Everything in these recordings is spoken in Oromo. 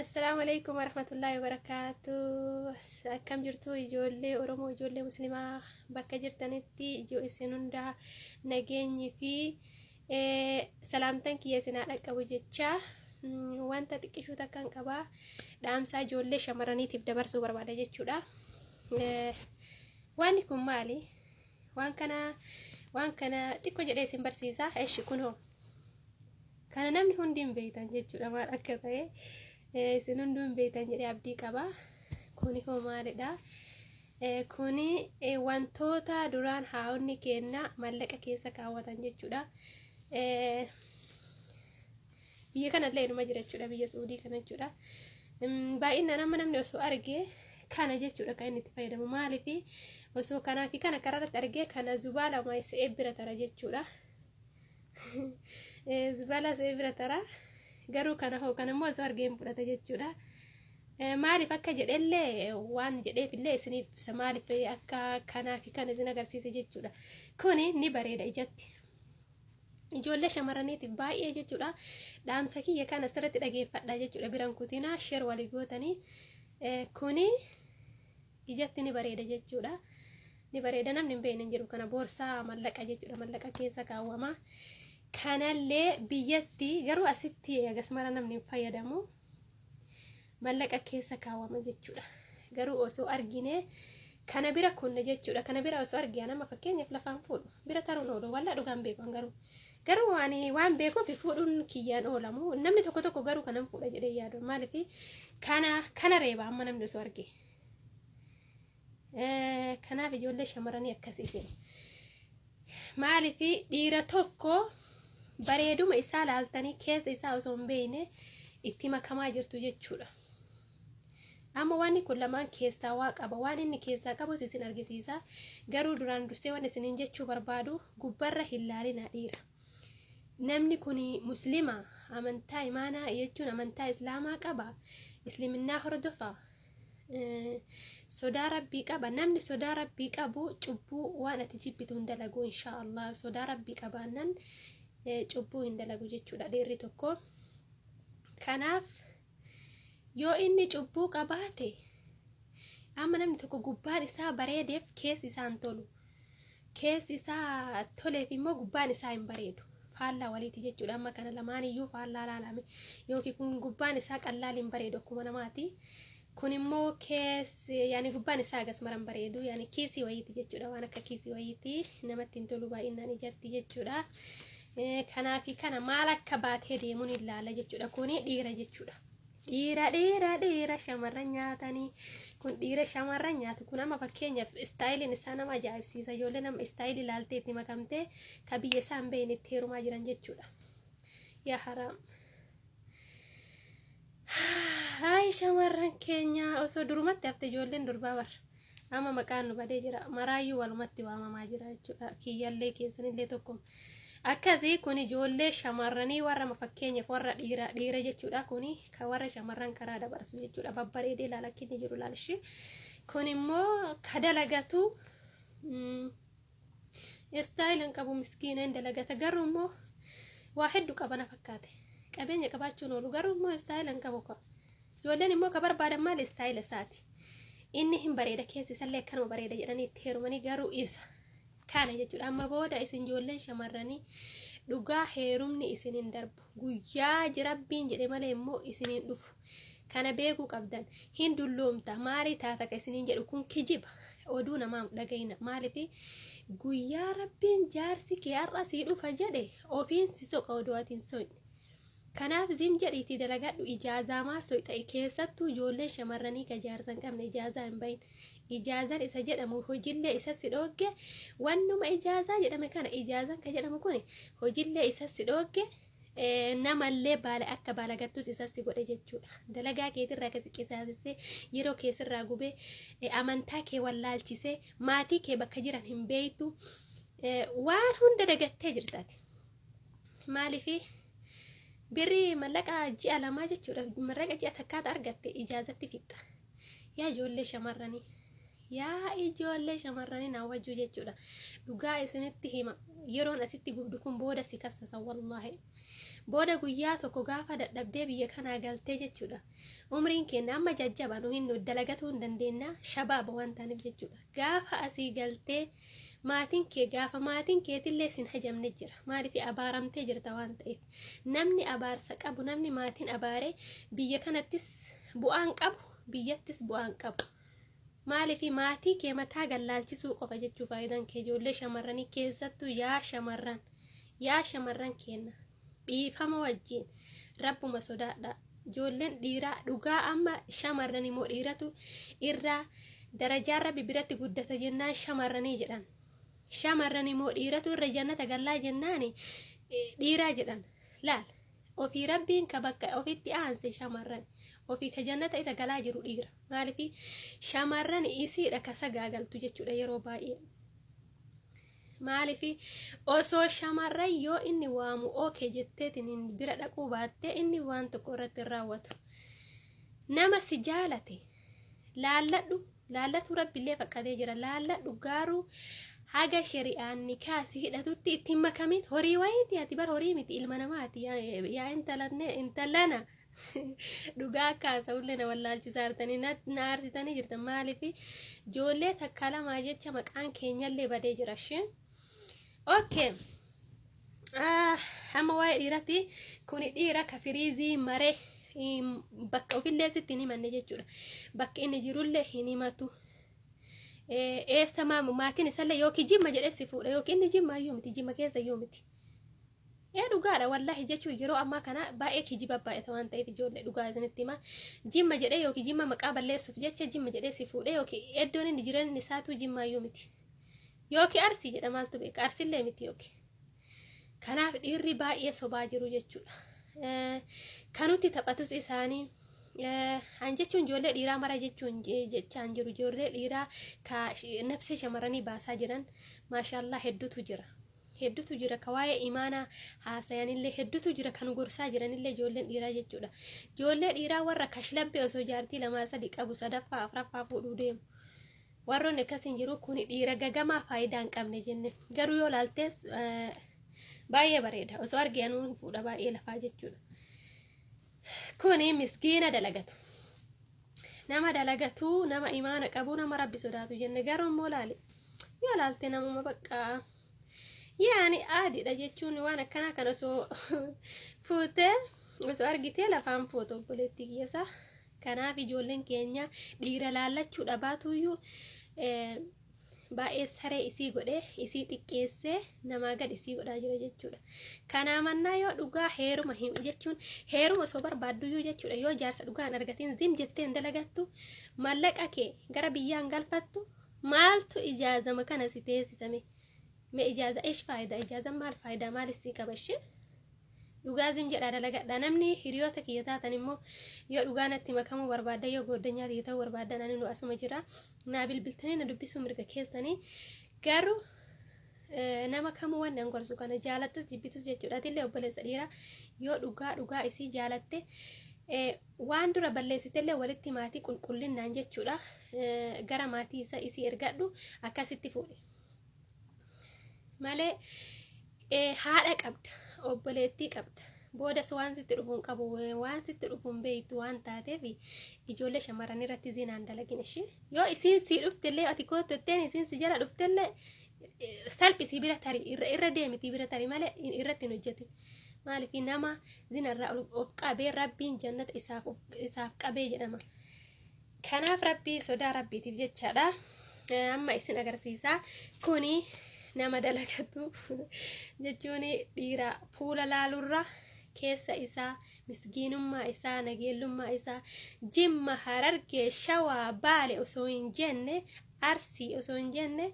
Assalaamu alaikum warahmatullaahi wabarakaatu. Akkam jirtu ijoollee Oromoo, ijoollee Muslimaa bakka jirtanitti ijoo isin hundaa nageenyi fi salaamtan kiyya isin haa dhaqqabu jecha wanta xiqqishuu takkan qaba dhaamsaa ijoollee shamarraniitiif dabarsuu barbaada jechuudha. Wanni kun maali? Waan kana waan kana xiqqoo jedhee isin barsiisa. Eshi kunoo. Kana namni hundi hin beektan jechuudha maal akka ta'e isin hunduu hin beektan jedhee abdii qaba. Kuni hoo maalidha? Kuni wantoota duraan haa'onni keenna mallaqa keessa kaawwatan jechuudha. Biyya kanallee inuma jira jechuudha biyya Suudii kana jechuudha. Baay'inaan amma namni osoo argee kana jechuudha kan inni itti fayyadamu maaliif osoo kanaa fi kana karaa irratti argee kana zubaala maayisee bira tara jechuudha. Zubalaa se'ee bira tara. Garuu kana hoo kana immoo osoo argee hin fudhata jechuudha. Maaliif akka jedhellee waan jedheefillee isiniif ibsa maaliif akka kanaa fi kana isin agarsiise jechuudha. Kuni ni bareeda ijatti. Ijoollee shamarraniitiif baay'ee jechuudha. Dhaamsa kiyya kana sirriitti dhageeffadha jechuudha. Biran kutinaa sheer walii gootanii. Kuni ijatti ni bareeda jechuudha. Ni bareeda namni hin beekne hin jiru kana boorsaa mallaqa jechuudha mallaqa keessa kaawwama. Kanallee biyyatti garuu asitti agas mara namni hin fayyadamu mallaqa keessa kaawwama jechuudha. Garuu osoo argine kana bira kunne jechuudha. Kana bira osoo argee nama fakkeenyaaf lafaan fuudhu bira taruun oolu wallaa dhugaan beeku garuu. Garuu ani waan beekuuf fuudhuun kiyyaan oolamu namni tokko tokko garuu kanan fuudha jedhee yaadu maaliif kana kana reeba amma namni osoo argee. Kanaaf ijoollee shamarranii akkasii isin. Maaliif dhiira tokko bareeduma isaa laaltanii keessa isaa osoo hin beekne itti makamaa jirtu jechuudha. Amma wanni kun lamaan keessaa waa qaba. Waan inni keessaa qabus isin argisiisa. Garuu duraan dursee waan isiniin jechuu barbaadu gubbarra hin laalinaa dhiira. Namni kun muslima amantaa imaanaa jechuun amantaa islaamaa qaba. Isliminnaa hordofa. Sodaa rabbii qaba namni sodaa rabbii qabu cubbuu waan ati jibbitu hin dalagu inshaa Allah sodaa rabbii qabaannan cubbuu hin dalagu jechuudha dhiirri tokko kanaaf yoo inni cubbuu qabaate amma namni tokko gubbaan isaa bareedeef keessi isaa hin tolu Keessi isaa toleef immoo gubbaan isaa hin bareedu. Faallaa waliiti jechuudha. Amma kana lamaan iyyuu faallaa laalame. Yookiin kun gubbaan isaa qallaal hin bareedu akkuma namaati. Kun immoo keessi yaani gubbaan isaa agas maran bareedu yaani kiisii wayiiti jechuudha. Waan akka kiisii wayiiti namatti hin tolu baay'inaan ijatti jechuudha. Kanaafi kana maal akka baatee deemuun hin laala jechuudha. Kuni dhiira jechuudha. Dhiira dhiira dhiira shamarran nyaatanii kun dhiira shamarran nyaatu kun amma fakkeenyaaf istaayiliin isaa nama ajaa'ibsiisa ijoollee nama istaayilii ilaaltee itti makamtee ka biyya isaa hin beekne itti heerumaa jiran jechuudha. Yaa haraam. Hayi shamarran keenya osoo durumatti hafte ijoolleen durbaa bar amma maqaan nu badee jira maraayyuu walumatti waamamaa jira jechuudha kiyyallee keessanillee tokko. Akkasi kun ijoollee shamarranii warra fakkeenyaaf warra dhiira dhiira jechuudha kuni kan warra shamarran karaa dabarsu jechuudha babbareedee ilaala akka inni jiru ilaala ishee kun immoo ka dalagatu istaayila hin qabu miskiina hin dalagata garuu immoo waa hedduu qaba na fakkaate qabeenya qabaachuun oolu garuu immoo istaayila hin qabu Ijoolleen immoo ka barbaadan maali istaayila isaati. Inni hin bareeda keessi isallee akkanuma bareeda jedhanii itti heerumanii garuu isa kana jechuudha. Amma booda isin ijoolleen shamarranii dhugaa heerumni isin hin darbu. Guyyaa jirabbiin jedhe malee immoo isin hin dhufu. Kana beekuu qabdan. Hin dulloomta maalii taata ka isiniin jedhu kun kijiba. Oduu namaa hin dhagayina. Maaliif guyyaa rabbiin jaarsi kee har'a sii dhufa jedhe ofiin si soqa oduu ati hin soqne. Kanaaf zim jedhiitii dalagadhu ijaazaa maal soyxa keessattuu ijoolleen shamarranii ka jaarsa hin qabne ijaazaa hin bahin ijaazan isa jedhamu hojillee isa si dhoogge wannuma ijaazaa jedhame kana ijaazan ka jedhamu kun hojillee isa si dhoogge namallee baala akka baalagattus isa si godhe jechuudha dalagaa keetirraa ka si qisaasissee yeroo kee sirraa gubee amantaa kee wallaalchisee maatii kee bakka jiran hin beektu waan hunda dagattee jirtaati. Maaliif birrii mallaqa ji'a lamaa jechuudha mallaqa ji'a takkaata argatte ijaazatti fixxa. Yaa ijoollee shamarranii Yaa ijoollee shamarranii naa wajjuu jechuudha. Dhugaa isinitti hima. Yeroon asitti gubdu kun booda si kassasa wallaahi. Booda guyyaa tokko gaafa dadhabdee biyya kanaa galtee jechuudha. Umriin keenya amma jajjaba nu hin dalagatuu hin dandeenya shabaaba waan ta'aniif jechuudha. Gaafa asii galtee maatiin kee gaafa maatiin keetillee sin hajamne jira. Maaliif abaaramtee jirta waan ta'eef. Namni abaarsa qabu namni maatiin abaare biyya kanattis bu'aan qabu biyyattis bu'aan qabu. Maaliif maatii kee mataa gallaalchisuu qofa jechuu faayidaan kee ijoollee shamarranii keessattuu yaa shamarran kenna dhiifama wajjin rabbuma sodaadha. Ijoolleen dhiiraa dhugaa amma shamarran immoo dhiiratu irraa darajaan rabbi biratti guddata jennaan shamarranii jedhan. Shamarran immoo dhiiratu irra jannata gallaa jennaan dhiiraa jedhan. Laal, ofii rabbiin ka bakka ofitti aanse shamarran, ofii ka jannata irra galaa jiru dhiira. Maaliif shamarran isiidha ka sagaagaltu jechuudha yeroo baay'ee. Maaliif osoo shamarran yoo inni waamu okay jetteetiin bira dhaquu baattee inni waan tokko irratti hin raawwatu. Nama si jaalate laalladhu, laallatu rabbiillee faqqatee jira, laalladhu, garuu haga shari'aan nikaa si hidhatutti ittiin makamin. Horii wayiiti ati bar, horii miti, ilma namaati. Yaa intalana, dhugaa akka haasa'ullee na wallaalchisaa jirtanii, na aarsitanii jirtan. Maaliif ijoollee takka lamaa jecha maqaan keenyallee badee jira ishee. Okay. Amma waa'ee dhiiratti, kuni dhiira ka firiizii maree bakka ofillee sitti hin himanne jechuudha. Bakka inni jirullee hin himatu. Eessa maatiin isallee yookiin Jimma jedhee si fuudha yookiin inni Jimma iyyuu miti, Jimma keessa iyyuu miti. Ee, dhugaadha wallaahi jechuun yeroo ammaa kana baay'ee kijiba baay'ata waan ta'eef ijoollee dhugaa isinitti hima. Jimma jedhee yookiin Jimma maqaa balleessuuf jecha Jimma jedhee si fuudhee yookiin iddoon inni jireenya isaatuu Jimma iyyuu miti. Yookiin Arsii jedha, maaltu beeka, Arsillee miti yookiin. Kanaaf dhiirri baay'ee sobaa jiru jechuudha. Kanutti taphatus isaanii. An jechuun ijoollee dhiiraa mara jechuun jechaan jiru, ijoollee dhiiraa ka nafsee shamarranii baasaa jiran maashaallah hedduutu jira. Hedduutu jira ka waa'ee imaanaa haasayanillee, hedduutu jira kan gorsaa jiranillee ijoolleen dhiiraa jechuudha. Ijoollee dhiiraa warra kashlabbee osoo jaartii lamaa sadi qabu sadaffaa afuraffaa fuudhuu deemu. Warroonni akkasiin jiru kun dhiira gagamaa faayidaa hin qabne jenne. Garuu yoo laaltes baay'ee bareeda. Osoo argee anuu hin fuudha, baay'ee lafaa jechuudha. Kuni miskiina dalagatu. Nama dalagatu, nama imaana qabu, nama rabbi sodaatu jenne, garuu immoo laali. Yoo laalte namuma bakka yaani aadiidha jechuun waan akkanaa kana osoo fuutee osoo argitee lafaan fuutu obboleettii kiyyasaa. Kanaaf ijoolleen keenya dhiira laallachuu dhabaatuyyuu baay'ee saree isii godhee isii xiqqeessee namaa gad isii godhaa jira jechuudha. Kanaa mannaa yoo dhugaa heeruma jechuun heeruma osoo barbaadduyyuu jechuudha, yoo jaarsa dhugaa hin argatiin zim jettee hin dalagattu, mallaqa kee gara biyyaan galfattu, maaltu ijaazama kana si teessisame? Mee ijaaza ish faayidaa, ijaazan maal faayidaa, maal isii qaba ishee? Dhugaa zim jedhaa dalagadha. Namni hiriyoota kiyya taatan immoo yoo dhugaa natti makamuu barbaaddan, yoo gooddanyaa kiyya ta'uu barbaaddan, ani nu asuma jira, naa bilbiltanii na dubbisuu mirga keessanii. Garuu nama kamuu wanni an gorsu kana, jaalattus jibbitus jechuudha, atillee obboleessa dhiiraa yoo dhugaa dhugaa isii jaalatte waan dura balleessitellee walitti maatii qulqullinnaan jechuudha gara maatii isa isii ergadhu, akkasitti fuudhe malee haadha qabda, obboleettii qabda, boodas waan sitti dhufuun qabu, waan sitti dhufuun beektu waan taateef ijoollee shamarran irratti zinaan dalagin ishee. Yoo isiin si dhuftellee ati kootu jetteen isiin si jala dhuftellee salphisii bira tari, irra deemitii bira tari malee irratti hin hojjetin. Maaliif nama zinarraa of qabee rabbiin jannata isaaf qabee jedhama. Kanaaf rabbii sodaa rabbiitiif jechaadha. Amma isin agarsiisa. Kuni nama dalagatu jechuun dhiira fuula laalurra keessa isaa, miskiinummaa isaa, nageellummaa isaa, Jimma, Harargee, Shawaa, Baale osoo hin jenne, Arsii osoo hin jenne,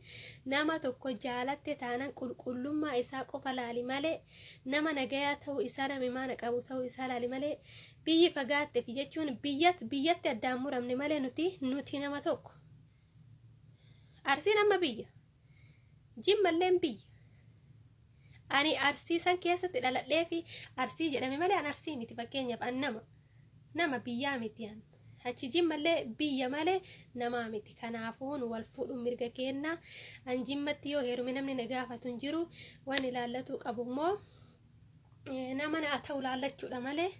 nama tokko jaalatte taanan qulqullummaa isaa qofa laali malee, nama nagayaa ta'uu isaa, nama imaana qabu ta'uu isaa laali malee, biyyi fagaatteef jechuun biyyatti addaan muramne malee nuti nama tokko. Arsiin amma biyya. Jimmalleen biyya. Ani Arsii san keessatti dhaladhee fi Arsii jedhame malee an Arsii miti. Fakkeenyaaf an nama biyyaa miti an. Achi Jimmallee biyya malee namaa miti. Kanaafuu nu wal fuudhuun mirga keenna. An Jimmatti yoo heerume namni na gaafatu hin jiru. Waan ilaallatuu qabu immoo nama naa ta'u laallachuudha malee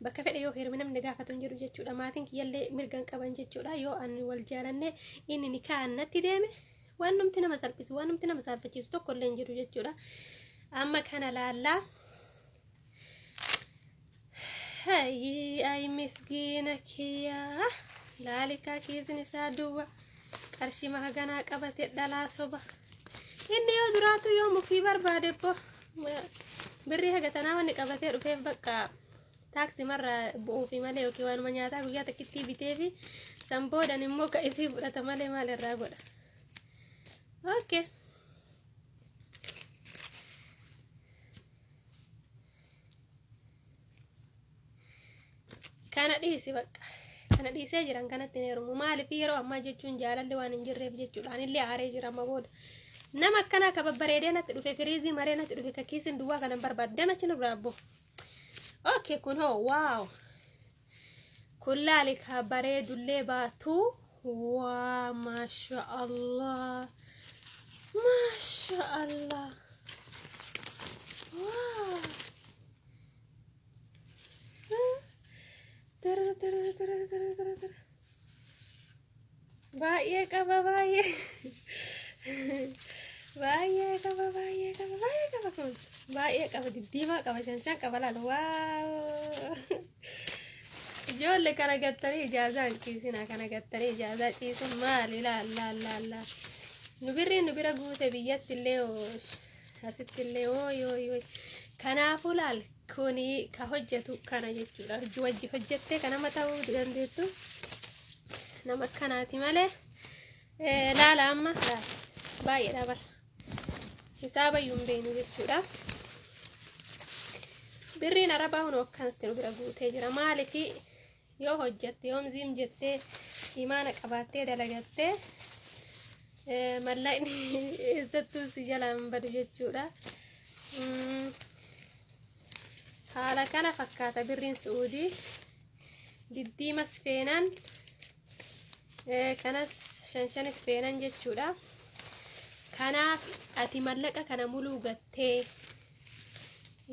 bakka fedhe yoo heerume namni na gaafatu hin jiru jechuudha. Maatiin kiyyallee mirga hin qaban jechuudha. Yoo ani wal jaalanne inni nikaa natti deeme waan numti nama salphisu waan numti nama saalfachiisu tokko illee hin jiru jechuudha. Amma kana laallaa. Hayi ay miskiina kiyyaa laalikaa kiisni isaa duwwa qarshii mahaganaa qabate dhalaa soba. Inni yoo duraatu yoo mufii barbaade bo birrii haga tanaa wanni qabatee dhufeef bakka taaksii marra bu'uufi malee yookiin waanuma nyaataa guyyaa takkittii biteefi san boodan immoo ka isii fudhata malee maal irraa godha. Okay. Kana dhiisi bakka. Kana dhiisee jiran kanatti hin heerumu. Maaliif yeroo ammaa jechuun jaalalli waan hin jirreef jechuudha. Anillee aaree jira amma booda. Nama akkanaa ka babbareedee natti dhufe firiizii maree natti dhufe ka kiisin duwwaa kana hin barbaadu. Damachi nu biraa abbo. Okay kun hoo waaw. Kun laali ka bareedullee baatu. Waa maasha Allah. Maasha Allah. Waa. Tara tara tara tara tara tara. Baay'ee qaba baay'ee. Baay'ee qaba baay'ee qaba baay'ee qaba kun. Baay'ee qaba diddiimaa qaba shan shan qaba laal waaw. Ijoollee kana gattanii ijaazaa hin ciisinaa kana gattanii ijaazaa ciisuun maali laal laal laal laal. Nu birriin nu bira guute biyyatti illee asitti illee ooyi ooyi ooyi. Kanaafuu laal kuni ka hojjetu kana jechuudha. Hojii wajji hojjettee kan nama ta'uu dandeettu nama akkanaati malee laala amma laala baay'eedha bara. Hisaabayyuu hin beeknu jechuudha. Birriin arabaa hunoo akkanatti nu bira guutee jira. Maaliif yoo hojjette yoom ziim jettee imaana qabaattee dalagattee mallaqni eessattuu si jalaa hin badu jechuudha. Haala kana fakkaata birriin Su'uudii. Diddiimas feenan kanas shan shanis feenan jechuudha. Kanaaf ati mallaqa kana muluu gattee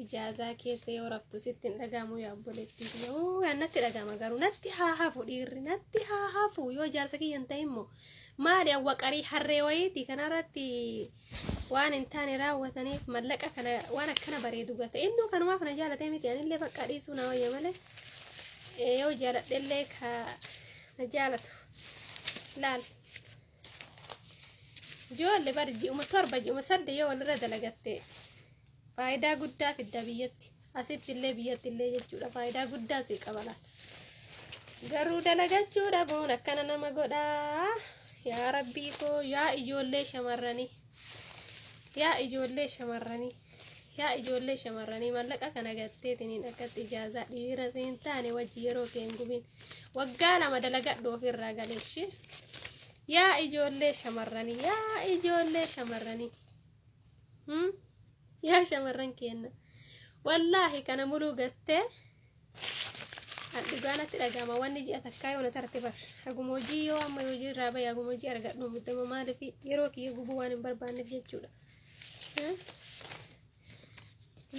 ijaazaa keessa yoo raftu sitti hin dhaga'amu yaa obboleettii kiyya. Uu natti dhaga'ama garuu natti haa hafu dhiirri natti haa hafu yoo jaarsa kiyya hin ta'in immoo maali awwaqarii harree wayiiti kanarratti waan hin taane raawwataniif mallaqa kana waan akkana bareedu gata innuu kanumaaf na jaalatee miti anillee bakka dhiisuu na wayya malee yoo jaaladhellee ka na jaalatu laal Ijoollee bar ji'uma 7 ji'uma 8 yoo walirra dalagatte faayidaa guddaa fidda biyyatti. Asitti illee biyyatti illee jechuudha faayidaa guddaa sii qaba laata. Garuu dalagachuu dhabuun akkana nama godhaa. Yaa rabbii koo yaa ijoollee shamarranii. Yaa ijoollee shamarranii. Yaa ijoollee shamarranii mallaqa kana gatteetiniin akkatti ijaazaa dhiira siin taane wajji yeroo kee hin gubin. Waggaa 2 dalagadhu ofirraa galeeshi. Yaa ijoollee shamarranii yaa ijoollee shamarranii. Hmm? Yaa shamarran keenna. Wallaahi kana muluu gattee an dhugaa natti dhaga'ama wanni ji'a takkaa yoo na tarte bar haguma hojii yoo amma yoo hojii irraa bahe haguma hojii argadhu muddama maaliif yeroo kiyya gubuu waan hin barbaanneef jechuudha.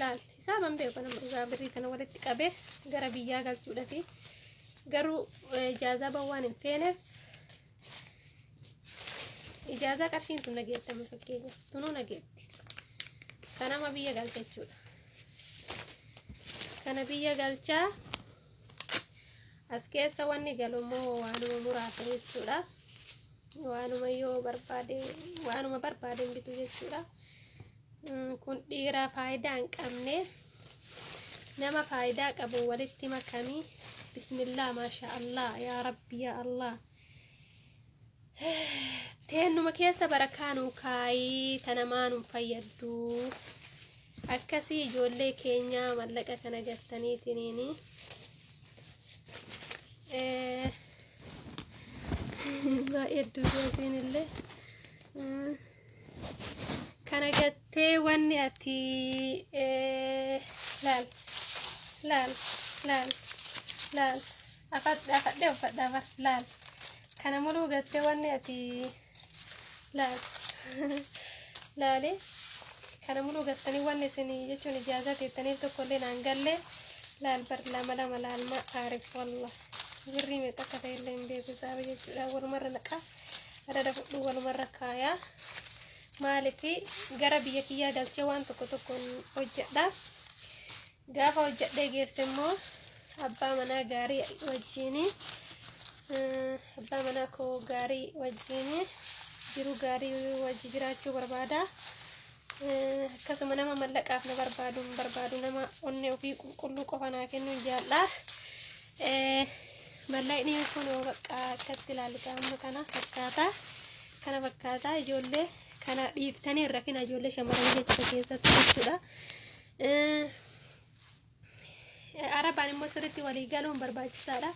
Laal hisaaban beeku nama dhugaa birrii kana walitti qabee gara biyyaa galchuudhafi garuu ijaazaa ba'uu waan hin feeneef ijaazaa qarshiin tun nageettama fakkeenya tunuu nageetti kanama biyya galcha jechuudha. Kana biyya galchaa as keessa wanni galu immoo waanuma muraasa jechuudha. Waanuma yoo barbaade waanuma barbaade hin bitu jechuudha. Kun dhiira faayidaa hin qabne nama faayidaa qabu walitti makamii. Bismillah maasha Allah yaa Rabbi yaa Allah. Teennuma keessa barakaa nuu kaayii tanamaa nun fayyaddu. Akkasii ijoollee keenyaa mallaqa kana gattaniitiniini. Baay'ee hedduu asiin illee. Kana gattee wanni ati laal laal laal laal. Afadhee uffadhaa bar laal. Kana muluu gattee wanni ati laal laali kana muluu gattanii wanni isin jechuun ijaazaa teettaniif tokkollee naan galle. Laal bar, lama lama laal. Ma aarif wallah, birrii meeqa akka ta'e illee hin beeku isaaba jechuudha. Walumarra naqa, adada fudhu, walumarra kaayaa. Maaliif gara biyya kiyyaa galchee waan tokko tokkoon hojjedha. Gaafa hojjedhee geesse immoo abbaa manaa gaarii wajjiini, abbaa manaa koo gaarii wajjiini jiru gaarii wajji jiraachuu barbaada. Akkasuma nama mallaqaaf na barbaadu hin barbaadu. Nama onnee ofii qulqulluu qofa naa kennuun jaalladha. Mallaqni kun bakka akkatti ilaalika amma kana fakkaata. Kana fakkaata ijoollee. Kana dhiiftanii hin rafina ijoollee shamarranii jechuudha keessatti jechuudha. Arabaan immoo sirriitti walii galuun barbaachisaadha.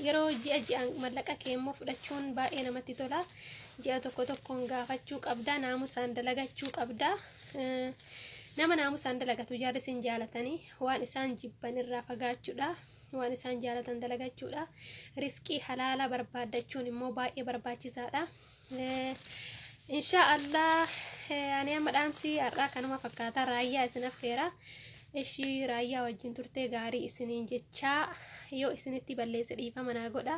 Yeroo ji'a ji'aan mallaqa kee immoo fudhachuun baay'ee namatti tola. Ji'a tokko tokkoon gaafachuu qabda. Naamusaan dalagachuu qabda. Nama naamusaan dalagatu jarri sin jaalatanii. Waan isaan jibban irraa fagaachuudha. Waan isaan jaalatan dalagachuudha. Riskii halaala barbaaddachuun immoo baay'ee barbaachisaadha. Insha Allah, ani amma dhaamsi har'aa kanuma fakkaata. Raayyaa isin affeera. Ishii raayyaa wajjin turtee gaarii isiniin jechaa, yoo isinitti balleesse dhiifama naa godha.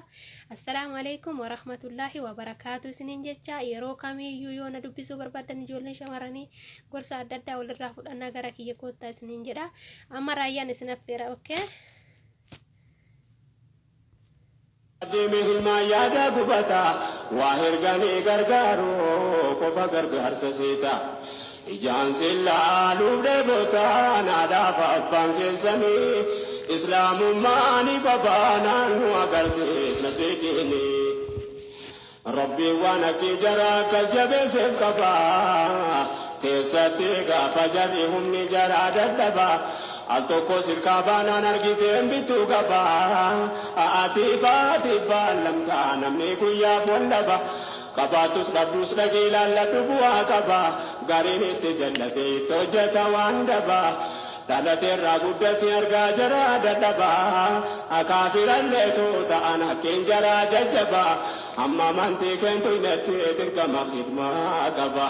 Assalaamu alaikum warahmatullaahi wabarakaatu isiniin jechaa, yeroo kamiiyyuu yoo na dubbisuu barbaadan ijoolleen shamarranii gorsa adda addaa walirraa fudhannaa, gara kiyya koottaa isiniin jedha. Amma raayyaan isin affeera, okay? Deeme hilmaan yaada gubata, waa herganii gargaaru qofa gargaarsa seeta. Ijaan sin laaluuf dheebota naadhaaf abbaan keessanii, islaamummaan ifa baanaan nu agarsiis nasriidiini. Rabbiin waan akki jara akkas jabeesseef qaba. Keessatti gaafa jarri humni jaraa dadhaba. Al tokko sirkaa baanaan argiteen bittuu qaba. Ati baati baallamtaa namni guyyaaf wallaba. Qabaattus dhabdus dhaqii ilaalladhu bu'aa qaba. Gariin itti jallatee itti hojjeta waan daba. Dhalateerraa guddate argaa jaraa dadhaba. Kaafiralleetu ta'an hakkiin jaraa jajjaba. Amma amantii keentu hidhattee dirqama khidmaa qaba.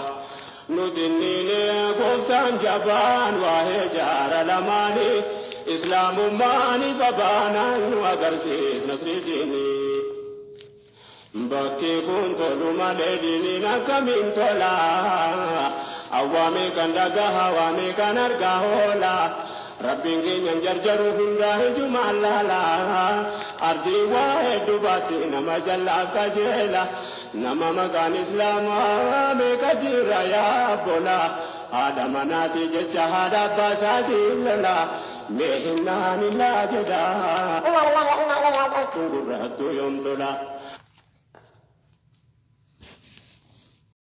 Nuti niine gooftaan jabaan waa'ee jaara lamaanii, islaamummaan ifa baanaan nu agarsiis nasridiini. Bakki kun tolu malee diiniin akkamiin tola? Awwaamee kan dhagaha, waamee kan argaa oola. Rabbiin keenyan jarjaru hundaa hijumaan laala. Ardii waa hedduu baatti nama jallaaf qajeela. Nama maqaan islaamaa meeqa jira yaa bola? Haadha manaati jecha haadha abbaa isaatiin lola. Mee hinnaan illaa jedha. Kun gurraattuu yoom tola?